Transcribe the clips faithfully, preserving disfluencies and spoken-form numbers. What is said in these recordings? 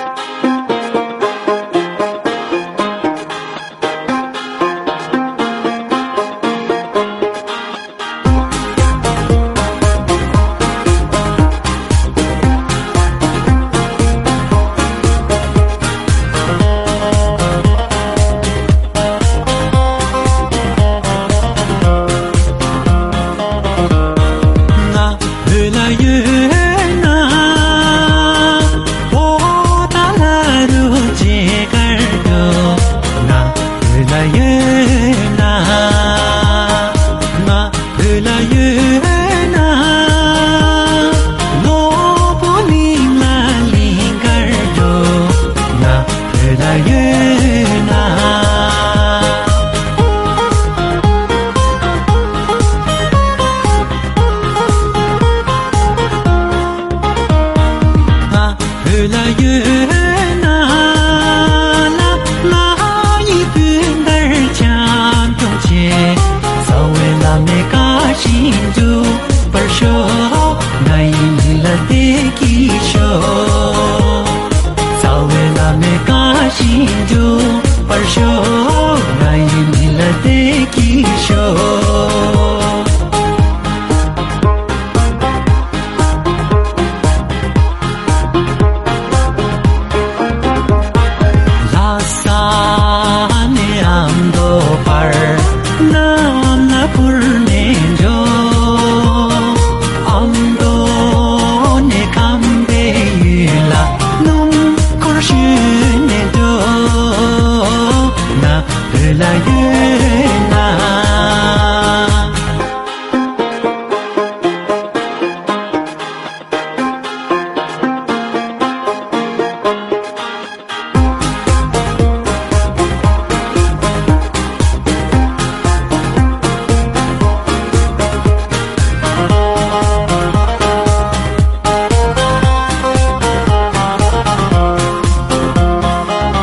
ང་བོད་ལ་ཡོད་ན། བོད་ལ་རུ་ཅེ་གར་དོ། ང་བོད་ལ་ཡོད་ན། ང་བོད་ལ་ཡོད་ན། ནོར་བུ་གླིང་ལ་གླིང་དཀར་འགྲོ། ང་བོད་ལ་ཡོད་ན། ང་བོད་ལ་ཡོད་ན། ལ་ང་ཡི་སྤུན་ཟླར་འཆམ་མཐུན་བྱེད། རྩ་བའི་བླ་མའི་བཀའ་བཞིན་སྒྲུབ་པར་ཤོག་ང་ཡི་མི་ལ་བདེ་སྐྱིད་ཤོག་རྩ་བའི་བླ་མའི་བཀའ་བཞིན་སྒྲུབ་པར་ཤོག་ང་ཡི་མི་ལ་བདེ་སྐྱིད་ཤོག་ལྷ་ས་ནས་ཨ་མདོ་བར། གནམ་ལ་འཕུར་ནས་འགྲོ། ཨ་མདོ་ནས་ཁམས་པའི་ཡུལ་ལ། སྣུམ་འཁོར་ཞོན་ནས་འགྲོ། ང་བོད་ལ་ཡོད་ན།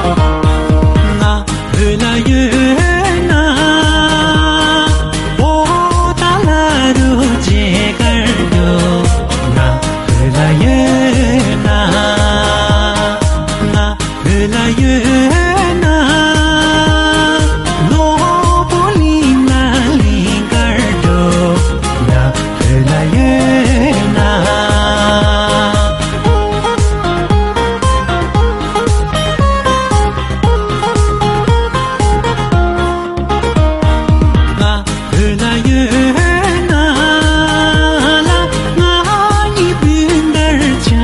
ང་བོད་ལ་ཡོད་ན། བོད་ལ་རུ་ཅེ་གར་དོ། ང་བོད་ལ་ཡོད་ན། ང་བོད་ལ་ཡོད་ན། ནོར་བུ་གླིང་ལ་གླིང་དཀར་འགྲོ། ང་བོད་ལ་ཡོད་ན། ང་བོད་ལ་ཡོད་ན། ལ་ང་ཡི་སྤུན་ཟླར་འཆམ་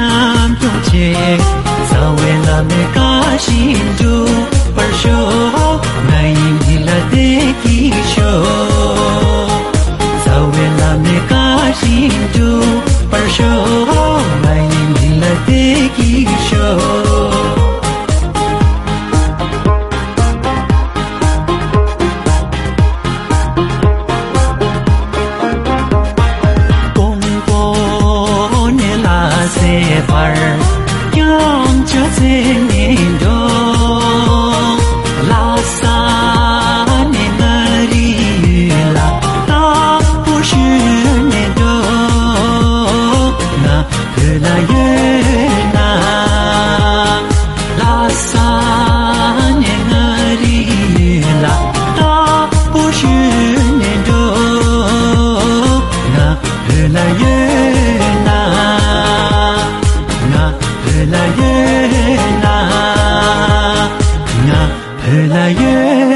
མཐུན་བྱེད། རྩ་བའི་བླ་མའི་བཀའ་བཞིན་སྒྲུབ་པར་ཤོག་ང་ཡི་མི་ལ་བདེ་སྐྱིད་ཤོག་རྩ་བའི་བླ་མའི་བཀའ་བཞིན་སྒྲུབ་པར་ཤོག་ང་ཡི་མི་ལ་བདེ་སྐྱིད་ཤོག་ཀོང་པོ་ནས་ལྷ་སའི་བར། སྐྱབས་མཆོག་བརྩེ་ནས་འགྲོ། ལྷ་ས་ནས་མངའ་རིས་ཡུལ་ལ། རྟག་པར་བཞུགས་ནས་འགྲོ། ང་བོད་ལ་ཡོད་ན། ལྷ་ས་ནས་མངའ་རིས་ཡུལ་ལ། རྟག་པར་བཞུགས་ནས་འགྲོ། ང་བོད་ལ་ཡོད་ན། ང་བོད་ལ་ཡོད་ན། ང་བོད་ལ་ཡོད།